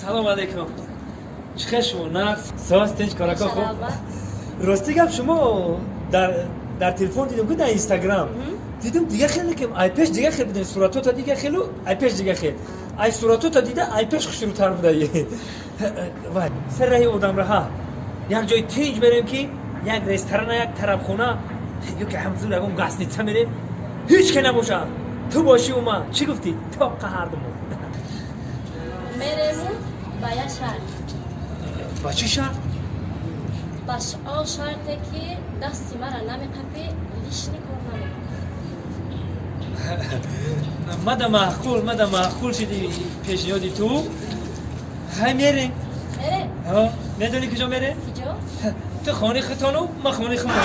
Салом алейкум. Чӣ хел шумо, нағз, соз, тинч, корако хуб? Рости гап, шумо дар телефон дидем ку, дар Инстаграм дидем, дига хеле ки ай пеш дига хел будем, суратота дига хелу ай пеш дига хел, ай суратота дида ай пеш хушрӯтар будаи. Вай, сар раҳи одамраҳа як ҷои тинҷ мерем, ки як ресторана, як тарабхона ё ки ҳамзур ягон гостиница мерем, ҳеҷ ке набоша, ту бошӣ ума. Чӣ гуфтӣ? Тоқа ҳардумон. Мерему ба як шарт. Ба чӣ шарт? Ба он шарте, ки дасти мара намеқапӣ, лишний кор намекунӣ. Мада маъқул, мада маъқул шиди пешниҳоди ту. Хай, мерем. Мерем. Медонӣ, куҷо мерем? Киҷо? Ту хони хитону, ма хони химон.